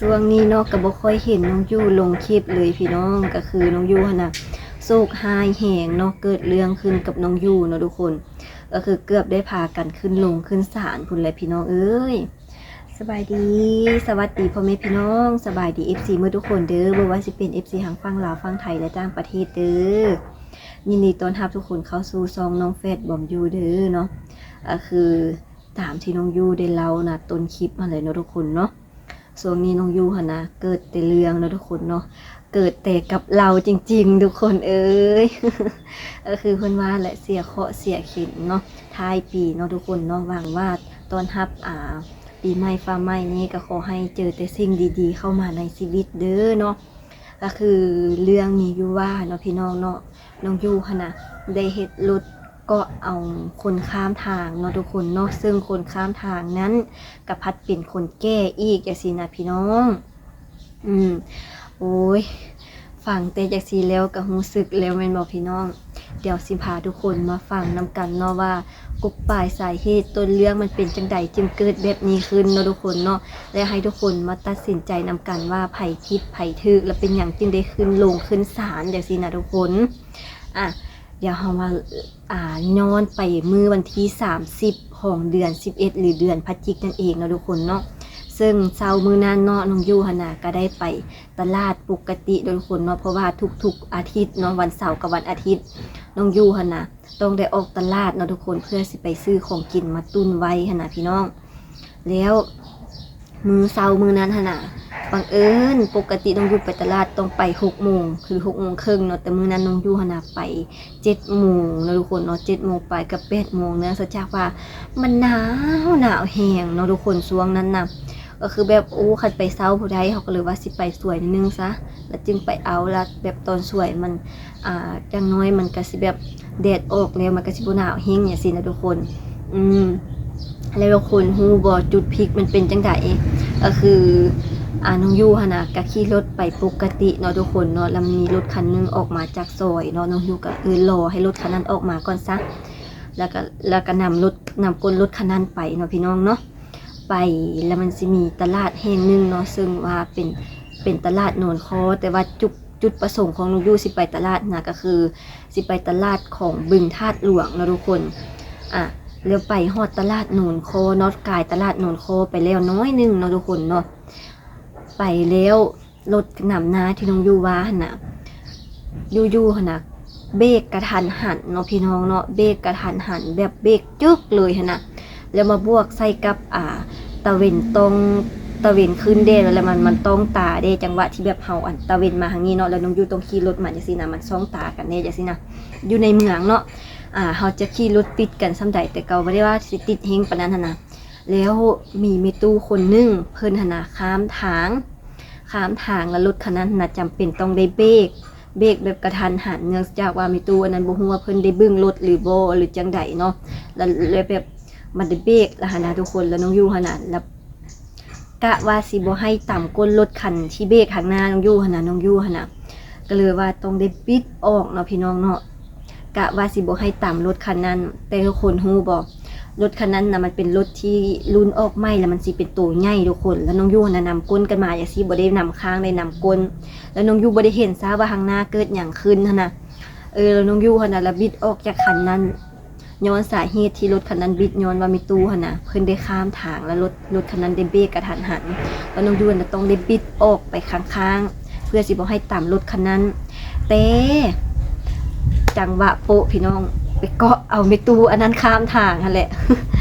ຊ່ວງນີ້ເນາະ ກໍບໍ່ຄ່ອຍເຫັນນ້ອງຢູ່ລົງຄລິບເລີຍພີ່ນ້ອງ. ກໍຄືນ້ອງຢູ່ຫັ້ນນະ ໂຊກຮ້າຍແຮງເນາະ, ເກີດເລື່ອງຂຶ້ນກັບນ້ອງຢູ່ເນາະທຸກຄົນ, ກໍຄືເກືອບໄດ້ພາກັນຂຶ້ນໂຮງຂຶ້ນສານພຸ້ນແຫຼະພີ່ນ້ອງເອີຍ. ສະບາຍດີ ສະຫວັດດີພໍ່ແມ່ພີ່ນ້ອງ, ສະບາຍດີເອັຟຊີໝົດທຸກຄົນເດີ້, ບໍ່ວ່າຊິເປັນເອັຟຊີທາງຝັ່ງລາວ, ຝັ່ງໄທ ແລະ ຕ່າງປະເທດເດີ້. ຍິນດີຕ້ອນຮັບທຸກຄົນເຂົ້າສູ່ຊ່ອງນ້ອງແຟດບອມຢູ່ເດີ້ເນາະ. ກໍຄືຕາມທີ່ນ້ອງຢູ່ໄດ້ເລົ່ານະຕົ້ນຄລິບຫັ້ນແຫຼະເນາະທຸກຄົນເນາະ. ຊ່ວງນີ້ນ້ອງຢູ່ຫັ້ນນະ ເກີດແຕ່ເລື່ອງເນາະທຸກຄົນເນາະ, ເກີດແຕ່ກັບເຮົາຈິງໆ ທຸກຄົນເອີຍ. ກໍຄືເພິ່ນວ່າແຫຼະ ເສຍເຄາະເສຍເຂັນເນາະ, ທ້າຍປີເນາະທຸກຄົນເນາະ. ຫວັງວ່າຕ້ອນຮັບ ອ່າ ປີໃໝ່ຟ້າໃໝ່ນີ້ ກໍຂໍໃຫ້ເຈີແຕ່ສິ່ງດີໆເຂົ້າມາໃນຊີວິດເດີ້ເນາະ. ກໍຄືເລື່ອງມີຢູ່ວ່າເນາະພີ່ນ້ອງເນາະ, ນ້ອງຢູ່ຫັ້ນນະ ໄດ້ເຮັດລົດເກາະເອົາຄົນຂ້າມທາງເນາະທຸກຄົນເນາະ, ເຊິ່ງຄົນຂ້າມທາງນັ້ນກໍພັດເປັນຄົນແກ່ອີກຈັ່ງຊີ້ນະພີ່ນ້ອງ. ອືມ ໂອ້ຍ ຟັງແຕ່ຈັ່ງຊີ້ແລ້ວກໍຮູ້ສຶກແລ້ວແມ່ນບໍ່ພີ່ນ້ອງ? ດຽວຊິພາທຸກຄົນມາຟັງນຳກັນເນາະວ່າ ກົກປາຍສາເຫດຕົ້ນເລື່ອງມັນເປັນຈັ່ງໃດຈຶ່ງເກີດແບບນີ້ຂຶ້ນເນາະທຸກຄົນເນາະ, ແລະ ໃຫ້ທຸກຄົນມາຕັດສິນໃຈນຳກັນວ່າໃຜຜິດໃຜຖືກ ແລະ ເປັນຫຍັງຈຶ່ງໄດ້ຂຶ້ນໂຮງຂຶ້ນສານຈັ່ງຊີ້ນະທຸກຄົນ. ອ່ະ ດຽວເຮົາມາ ອ່າ ຍ້ອນໄປມື້ວັນທີສາມສິບຂອງເດືອນສິບເອັດ ຫຼື ເດືອນພະຈິກນັ້ນເອງເນາະທຸກຄົນເນາະ. ເຊິ່ງເຊົ້າມື້ນັ້ນເນາະ ນ້ອງຢູ່ຫັ້ນນະ ກໍໄດ້ໄປຕະຫຼາດປົກກະຕິເນາະທຸກຄົນເນາະ, ເພາະວ່າທຸກໆອາທິດເນາະ ວັນເສົາກັບວັນອາທິດ ນ້ອງຢູ່ຫັ້ນນະ ຕ້ອງໄດ້ອອກຕະຫຼາດເນາະທຸກຄົນ ເພື່ອຊິໄປຊື້ຂອງກິນມາຕຸນໄວ້ຫັ້ນນະພີ່ນ້ອງ. ແລ້ວມື້ເຊົ້າມື້ນັ້ນຫັ້ນນະ ບັງເອີນປົກກະຕິນ້ອງຢູ່ໄປຕະຫຼາດຕ້ອງໄປຫົກໂມງ ຫຼື ຫົກໂມງເຄິ່ງເນາະ, ແຕ່ມື້ນັ້ນນ້ອງຢູ່ຫັ້ນນະໄປເຈັດໂມງເນາະທຸກຄົນເນາະ, ເຈັດໂມງປາຍກັບແປດໂມງ ເນື່ອງຈາກວ່າມັນໜາວ ໜາວແຮງເນາະທຸກຄົນ. ຊ່ວງນັ້ນນະ ກໍຄືແບບ ໂອ້ ຄັນໄປເຊົ້າພຸ້ນໃດ ເຮົາກໍເລີຍວ່າຊິໄປສວຍໜ້ອຍໜຶ່ງຊະ ແລ້ວຈຶ່ງໄປເອົາ ແລ້ວແບບຕອນສວຍມັນ ອ່າ ຢ່າງໜ້ອຍມັນກະຊິແບບແດດອອກແລ້ວ ມັນກະຊິບໍ່ໜາວແຮງຫຍັງຊີ້ນະທຸກຄົນ. ອືມ ແລ້ວທຸກຄົນຮູ້ບໍ່ ຈຸດພິກມັນເປັນຈັ່ງໃດ? ກໍຄື ອ່າ ນ້ອງຢູ່ຫັ້ນນະ ກະຂີ່ລົດໄປປົກກະຕິເນາະທຸກຄົນເນາະ, ແລ້ວມີລົດຄັນໜຶ່ງອອກມາຈາກຊອຍເນາະ, ນ້ອງຢູ່ກະ ເອີ ລໍໃຫ້ລົດຄັນນັ້ນອອກມາກ່ອນຊະ ແລ້ວກະ ແລ້ວກະນຳລົດ ນຳກົ້ນລົດຄັນນັ້ນໄປເນາະພີ່ນ້ອງເນາະ. ໄປ ແລ້ວມັນຊິມີຕະຫຼາດແຫ່ງໜຶ່ງເນາະ ເຊິ່ງວ່າເປັນ ເປັນຕະຫຼາດໂນນຄໍ, ແຕ່ວ່າຈຸດ ຈຸດປະສົງຂອງນ້ອງຢູ່ຊິໄປຕະຫຼາດນະ ກໍຄືຊິໄປຕະຫຼາດຂອງບຶງທາດຫຼວງເນາະທຸກຄົນ. ອ່າ ແລ້ວໄປຮອດຕະຫຼາດໂນນຄໍເນາະ, ກາຍຕະຫຼາດໂນນຄໍໄປແລ້ວໜ້ອຍໜຶ່ງເນາະທຸກຄົນເນາະ, ໄປແລ້ວ ລົດນຳໜ້າທີ່ນ້ອງຢູ່ວ່າຫັ້ນນະ ຢູ່ໆຫັ້ນນະ ເບກກະທັນຫັນເນາະພີ່ນ້ອງເນາະ, ເບກກະທັນຫັນ ແບບເບກຈຶກເລີຍຫັ້ນນະ, ແລ້ວມາບວກໃສ່ກັບ ອ່າ ຕາເວັນຕ້ອງ ຕາເວັນຂຶ້ນແດດ ແລ້ວມັນ ມັນຕ້ອງຕາເດ້, ຈັງຫວະທີ່ແບບເຮົາ ອັນ ຕາເວັນມາທາງນີ້ເນາະ ແລ້ວນ້ອງຢູ່ຕ້ອງຂີ່ລົດມາຈັ່ງຊີ້ນະ, ມັນສ່ອງຕາກັນແດ່ຈັ່ງຊີ້ນະ. ຢູ່ໃນເມືອງເນາະ ອ່າ ເຮົາຈະຂີ່ລົດຕິດກັນສ່ຳໃດ ແຕ່ກໍບໍ່ໄດ້ວ່າຊິຕິດແຮງປານນັ້ນຫັ້ນນະ. ແລ້ວມີແມ່ຕູ້ຄົນໜຶ່ງ ເພິ່ນຫັ້ນນະຂ້າມທາງ ຂ້າມທາງ ແລ້ວລົດຄັນນັ້ນນະຈຳເປັນຕ້ອງໄດ້ເບກ ເບກແບບກະທັນຫັນ ເນື່ອງຈາກວ່າແມ່ຕູ້ອັນນັ້ນບໍ່ຮູ້ວ່າເພິ່ນໄດ້ບຶ້ງລົດຫຼືບໍ່ ຫຼືຈັ່ງໃດເນາະ, ແລ້ວ ແລ້ວແບບມັນໄດ້ເບກແລ້ວຫັ້ນນະທຸກຄົນ. ແລ້ວນ້ອງຢູ່ຫັ້ນນະ ແລ້ວກະວ່າຊິບໍ່ໃຫ້ຕຳກົ້ນລົດຄັນທີ່ເບກທາງໜ້ານ້ອງຢູ່ຫັ້ນນະ, ນ້ອງຢູ່ຫັ້ນນະ ກໍເລີຍວ່າຕ້ອງໄດ້ບິດອອກເນາະພີ່ນ້ອງເນາະ. ກະວ່າຊິບໍ່ໃຫ້ຕຳລົດຄັນນັ້ນ, ແຕ່ທຸກຄົນຮູ້ບໍ່ ລົດຄັນນັ້ນນະ ມັນເປັນລົດທີ່ລຸ້ນອອກໃໝ່ ແລ້ວມັນຊິເປັນໂຕໃຫຍ່ທຸກຄົນ, ແລ້ວນ້ອງຢູ່ຫັ້ນນະນຳກົ້ນກັນມາຈັ່ງຊີ້ ບໍ່ໄດ້ນຳຂ້າງ ໄດ້ນຳກົ້ນ, ແລ້ວນ້ອງຢູ່ບໍ່ໄດ້ເຫັນຊ້າວ່າທາງໜ້າເກີດຫຍັງຂຶ້ນຫັ້ນນະ. ເອີ ແລ້ວນ້ອງຢູ່ຫັ້ນນະລະບິດອອກຈາກຄັນນັ້ນ ຍ້ອນສາເຫດທີ່ລົດຄັນນັ້ນບິດ ຍ້ອນວ່າແມ່ຕູ້ຫັ້ນນະ ເພິ່ນໄດ້ຂ້າມທາງ ແລ້ວລົດ ລົດຄັນນັ້ນໄດ້ເບກກະທັນຫັນ ແລ້ວນ້ອງຢູ່ຫັ້ນນະຕ້ອງໄດ້ບິດອອກໄປຂ້າງໆ ເພື່ອຊິບໍ່ໃຫ້ຕຳລົດຄັນນັ້ນ. ແຕ່ຈັງຫວະໂປະພີ່ນ້ອງ ໄປເກາະເອົາແມ່ຕູ້ອັນນັ້ນຂ້າມທາງຫັ້ນແຫຼະ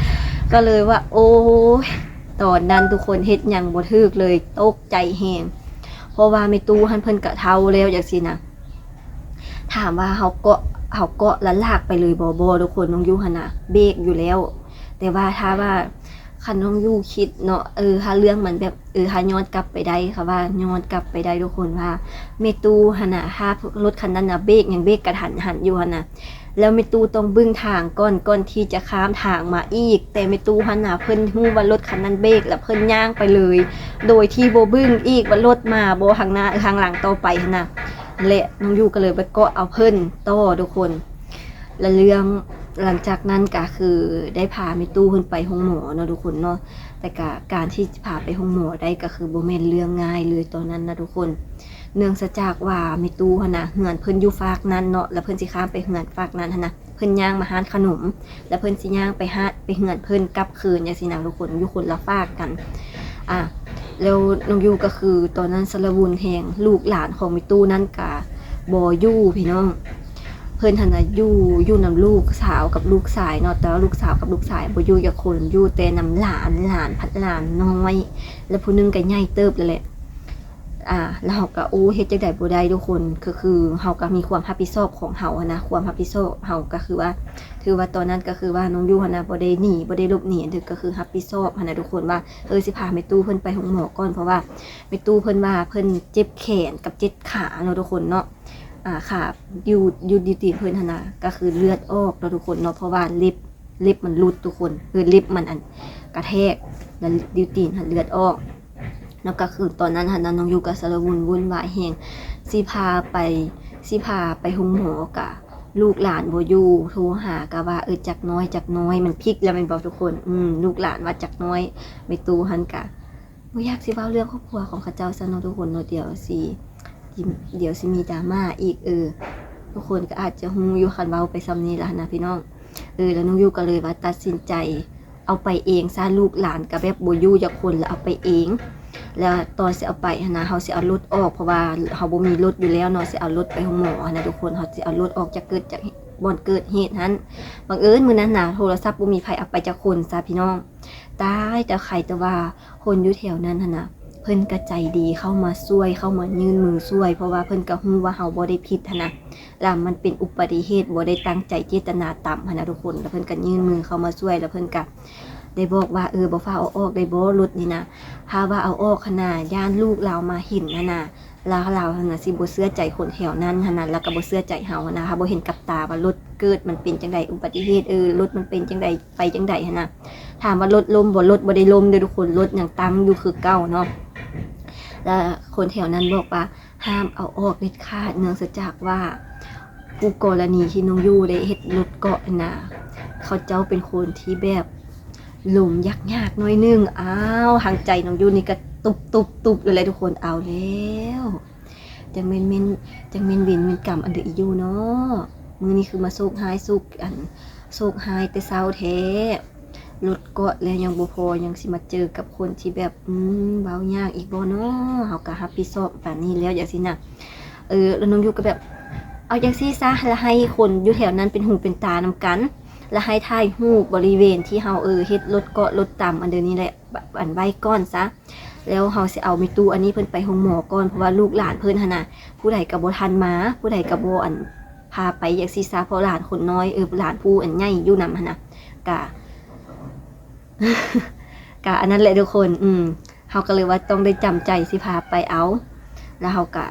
ກໍເລີຍວ່າ ໂອ້ຍ ຕອນນັ້ນທຸກຄົນເຮັດຫຍັງບໍ່ຖືກເລີຍ ຕົກໃຈແຮງ ເພາະວ່າແມ່ຕູ້ຫັ້ນເພິ່ນກະເຖົ້າແລ້ວຈັ່ງຊີ້ນະ. ຖາມວ່າເຮົາເກາະ ເຮົາເກາະແລ້ວລາກໄປເລີຍບໍ່? ບໍ່ທຸກຄົນ, ນ້ອງຢູ່ຫັ້ນນະເບກຢູ່ແລ້ວ. ແຕ່ວ່າຖ້າວ່າ ຄັນນ້ອງຢູ່ຄິດເນາະ ເອີ ຖ້າເລື່ອງມັນແບບ ເອີ ຖ້າຍ້ອນກັບໄປໄດ້ ຄຳວ່າຍ້ອນກັບໄປໄດ້ທຸກຄົນ ວ່າແມ່ຕູ້ຫັ້ນນະ ຖ້າລົດຄັນນັ້ນນະເບກ ຍັງເບກກະທັນຫັນຢູ່ຫັ້ນນະ ແລ້ວແມ່ຕູ້ຕ້ອງບຶ້ງທາງກ່ອນ ກ່ອນທີ່ຈະຂ້າມທາງມາອີກ. ແຕ່ແມ່ຕູ້ຫັ້ນນະ ເພິ່ນຮູ້ວ່າລົດຄັນນັ້ນເບກ ແລ້ວເພິ່ນຍ່າງໄປເລີຍ ໂດຍທີ່ບໍ່ບຶ້ງອີກວ່າລົດມາບໍ່ທາງໜ້າ ທາງຫຼັງຕໍ່ໄປຫັ້ນນະ. ແລະ ນ້ອງຢູ່ກໍເລີຍໄປເກາະເອົາເພິ່ນຕໍ່ທຸກຄົນ ແລະ ເລື່ອງ ຫຼັງຈາກນັ້ນກໍຄືໄດ້ພາແມ່ຕູ້ເພິ່ນໄປໂຮງໝໍເນາະທຸກຄົນເນາະ, ແຕ່ກໍການທີ່ຈະພາໄປໂຮງໝໍໄດ້ກໍຄືບໍ່ແມ່ນເລື່ອງງ່າຍເລີຍຕອນນັ້ນນະທຸກຄົນ. ເນື່ອງສະຈາກວ່າແມ່ຕູ້ຫັ້ນນະ ເຮືອນເພິ່ນຢູ່ຟາກນັ້ນເນາະ, ແລ້ວເພິ່ນຊິຂ້າມໄປເຮືອນຟາກນັ້ນຫັ້ນນະ, ເພິ່ນຍ່າງມາຮ້ານຂະໜົມ ແລ້ວເພິ່ນຊິຍ່າງໄປຫາ ໄປເຮືອນເພິ່ນກັບຄືນຈັ່ງຊີ້ນະທຸກຄົນ, ຢູ່ຄົນລະຟາກກັນ. ອາ ແລ້ວນ້ອງຢູກໍຄືຕອນນັ້ນຊາລະວຸນແຮງ, ລູກຫຼານຂອງແມ່ຕູ້ນັ້ນກະບໍ່ຢູ່ພີ່ນ້ອງ, ເພິ່ນຫັ້ນນະຢູ່ ຢູ່ນຳລູກສາວກັບລູກຊາຍເນາະ, ແຕ່ວ່າລູກສາວກັບລູກຊາຍບໍ່ຢູ່ຈັກຄົນ, ຢູ່ແຕ່ນຳຫຼານ, ຫຼານພັດຫຼານນ້ອຍ ແລ້ວຜູ້ໜຶ່ງກໍໃຫຍ່ເຕີບແລ້ວແຫຼະ. ອາ ແລ້ວເຮົາກໍ ໂອ້ ເຮັດຈັ່ງໃດບໍ່ໄດ້ທຸກຄົນ, ກໍຄືເຮົາກໍມີຄວາມຮັບຜິດຊອບຂອງເຮົາຫັ້ນນະ, ຄວາມຮັບຜິດຊອບເຮົາກໍຄືວ່າ ຖືວ່າຕອນນັ້ນກໍຄືວ່ານ້ອງຢູຫັ້ນນະ ບໍ່ໄດ້ໜີ ບໍ່ໄດ້ຫຼົບໜີ, ກໍຄືຮັບຜິດຊອບຫັ້ນນະທຸກຄົນ ວ່າ ເອີ ຊິພາແມ່ຕູ້ເພິ່ນໄປໂຮງໝໍກ່ອນ, ເພາະວ່າແມ່ຕູ້ເພິ່ນວ່າເພິ່ນເຈັບແຂນກັບເຈັບຂາເນາະທຸກຄົນເນາະ. ອາ ຂາ ຢູ່ ຢູ່ ຢູ່ຕີນເພິ່ນຫັ້ນນະ ກໍຄືເລືອດອອກເນາະທຸກຄົນເນາະ, ເພາະວ່າເລັບ ເລັບມັນຫຼຸດທຸກຄົນ, ເອີ ເລັບມັນອັນກະແທກ ແລ້ວຢູ່ຕີນຫັ້ນເລືອດອອກ. ແລ້ວກໍຄືຕອນນັ້ນຫັ້ນນະ ນ້ອງຢູກັບຊາລະວຸນວຸ່ນວາຍແຮງ, ຊິພາໄປ ຊິພາໄປໂຮງໝໍກະລູກຫຼານບໍ່ຢູ່, ໂທຫາກະວ່າ ເອີ ຈັກໜ້ອຍ ຈັກໜ້ອຍ, ມັນພິກແລ້ວແມ່ນບໍ່ທຸກຄົນ? ອືມ ລູກຫຼານວ່າຈັກໜ້ອຍ, ແມ່ຕູ້ຫັ້ນກະບໍ່ຢາກຊິເວົ້າເລື່ອງຄອບຄົວຂອງເຂົາເຈົ້າຊັ້ນເນາະທຸກຄົນເນາະ, ດຽວຊິ ດຽວຊິມີດຣາມາອີກ. ເອີ ທຸກຄົນກໍອາດຈະຮູ້ຢູ່ ຄັນເວົ້າໄປສ່ຳນີ້ລະນະພີ່ນ້ອງ. ເອີ ແລ້ວນ້ອງຢູກໍເລີຍວ່າຕັດສິນໃຈ ເອົາໄປເອງຊະ, ລູກຫຼານກໍແບບບໍ່ຢູ່ຈັກຄົນ ແລ້ວເອົາໄປເອງ. ແລ້ວຕອນຊິເອົາໄປຫັ້ນນະ ເຮົາຊິເອົາລົດອອກ ເພາະວ່າເຮົາບໍ່ມີລົດຢູ່ແລ້ວເນາະ, ຊິເອົາລົດໄປໂຮງໝໍຫັ້ນນະທຸກຄົນ, ເຮົາຊິເອົາລົດອອກຈາກເກີດ ຈາກບ່ອນເກີດເຫດຫັ້ນ. ບັງເອີນມື້ນັ້ນນະ ໂທລະສັບບໍ່ມີໃຜເອົາໄປຈັກຄົນຊະພີ່ນ້ອງ. ຕາຍ ແຕ່ໄຄແຕ່ວ່າຄົນຢູ່ແຖວນັ້ນຫັ້ນນະ ເພິ່ນກໍໃຈດີ ເຂົ້າມາຊ່ວຍ ເຂົ້າມາຍື່ນມືຊ່ວຍ ເພາະວ່າເພິ່ນກໍຮູ້ວ່າເຮົາບໍ່ໄດ້ຜິດຫັ້ນນະ. ລະມັນເປັນອຸບັດຕິເຫດ ບໍ່ໄດ້ຕັ້ງໃຈເຈດຕະນາຕ່ຳຫັ້ນນະທຸກຄົນ. ລະເພິ່ນກໍຍື່ນມືເຂົ້າມາຊ່ວຍ ລະເພິ່ນກໍໄດ້ບອກວ່າ ເອີ ບໍ່ຟ້າວເອົາອອກໄດ້ບໍ່ ລົດນີ້ນະ, ຖ້າວ່າເອົາອອກຫັ້ນນະ ຢ້ານລູກລາວມາເຫັນຫັ້ນນະ ລາວ ລາວຫັ້ນນະຊິບໍ່ເຊື່ອໃຈຄົນແຖວນັ້ນຫັ້ນນະ, ລະກໍບໍ່ເຊື່ອໃຈເຮົາຫັ້ນນະ, ຖ້າບໍ່ເຫັນກັບຕາວ່າລົດເກີດມັນເປັນຈັ່ງໃດ ອຸບັດຕິເຫດ ເອີ ລົດມັນເປັນຈັ່ງໃດ ໄປຈັ່ງໃດຫັ້ນນະ. ຖາມວ່າລົດລົ້ມບໍ່? ລົດບໍ່ໄດ້ລົ້ມເດີທຸກຄົນ, ລົດຍັງຕັ້ງຢູ່ຄືເກົ່າເນາະ. ລະຄົນແຖວນັ້ນບອກວ່າ ຫ້າມເອົາອອກເດັດຂາດ ເນື່ອງຈາກວ່າ ຜູ້ກໍລະນີທີ່ນ້ອງຢູໄດ້ເຮັດລົດເກາະນະ ເຂົາເຈົ້າເປັນຄົນທີ່ແບບລົມຍາກໆໜ້ອຍໜຶ່ງ. ອ້າວ ທາງໃຈນ້ອງຢູນີ້ກໍຕຸບໆໆ ຢູ່ແລ້ວທຸກຄົນ. ເອົາແລ້ວ ຈັ່ງແມ່ນ ຈັ່ງແມ່ນເວນແມ່ນກຳອັນເດີອີຢູ່ເນາະ, ມື້ນີ້ຄືມາໂຊກຮ້າຍ ໂຊກ ອັນ ໂຊກຮ້າຍແຕ່ເຊົ້າແທ້. ລົດເກາະແລ້ວຍັງບໍ່ພໍ ຍັງຊິມາເຈີກັບຄົນທີ່ແບບ ອືມ ເວົ້າຍາກອີກບໍ່ເນາະ, ເຮົາກໍຮັບຜິດຊອບປານນີ້ແລ້ວຈັ່ງຊີ້ນະ. ເອີ ແລ້ວນ້ອງຢູກໍແບບ ເອົາຈັ່ງຊີ້ຊະ ລະໃຫ້ຄົນຢູ່ແຖວນັ້ນເປັນຫູເປັນຕານຳກັນ, ລະໃຫ້ຖ່າຍຮູບບໍລິເວນທີ່ເຮົາ ເອີ ເຮັດລົດເກາະລົດຕຳອັນເດີນີ້ແຫຼະ ອັນໄວ້ກ່ອນຊະ. ແລ້ວເຮົາຊິເອົາແມ່ຕູ້ອັນນີ້ເພິ່ນໄປໂຮງໝໍກ່ອນ ເພາະວ່າລູກຫຼານເພິ່ນຫັ້ນນະ ຜູ້ໃດກໍບໍ່ທັນມາ ຜູ້ໃດກໍບໍ່ ອັນ ພາໄປຈັ່ງຊີ້ຊະ, ເພາະຫຼານຄົນນ້ອຍ ເອີ ຫຼານຜູ້ອັນໃຫຍ່ຢູ່ນຳຫັ້ນນະ ກະ ກະອັນນັ້ນແຫຼະທຸກຄົນ. ອືມ ເຮົາກໍເລີຍວ່າຕ້ອງໄດ້ຈຳໃຈຊິພາໄປເອົາ, ແລ້ວເຮົາກະ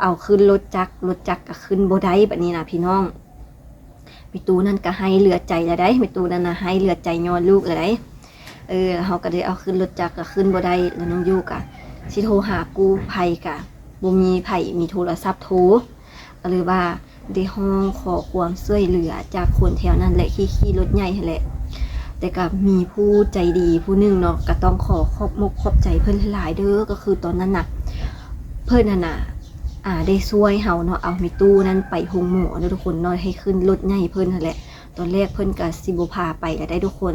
ເອົາຂຶ້ນລົດຈັກ ລົດຈັກກະຂຶ້ນບໍ່ໄດ້ບັດນີ້ນະພີ່ນ້ອງ. ແມ່ຕູ້ນັ້ນກະໄຫ້ເຫຼືອໃຈແລ້ວໃດ໋, ແມ່ຕູ້ນັ້ນນະໄຫ້ເຫຼືອໃຈຍ້ອນລູກແລ້ວໃດ໋. ເອີ ເຮົາກໍໄດ້ເອົາຂຶ້ນລົດຈັກກໍຂຶ້ນບໍ່ໄດ້ ແລ້ວນ້ອງຢູກະຊິໂທຫາກູ້ໄພ ກະບໍ່ມີໃຜມີໂທລະສັບໂທ ກໍເລີຍວ່າໄດ້ຮ້ອງຂໍຄວາມຊ່ວຍເຫຼືອຈາກຄົນແຖວນັ້ນແຫຼະ ຂີ່ ຂີ່ລົດໃຫຍ່ຫັ້ນແຫຼະ. ແຕ່ກໍມີຜູ້ໃຈດີຜູ້ໜຶ່ງເນາະ ກໍຕ້ອງຂໍຂອບມົກຂອບໃຈເພິ່ນຫຼາຍເດີ, ກໍຄືຕອນນັ້ນນະ ເພິ່ນຫັ້ນນະ ອ່າ ໄດ້ຊ່ວຍເຮົາເນາະ ເອົາແມ່ຕູ້ນັ້ນໄປໂຮງໝໍເນາະທຸກຄົນເນາະ, ໃຫ້ຂຶ້ນລົດໃຫຍ່ເພິ່ນຫັ້ນແຫຼະ. ຕອນແລກເພິ່ນກະຊິບໍ່ພາໄປແລ້ວໃດ໋ທຸກຄົນ,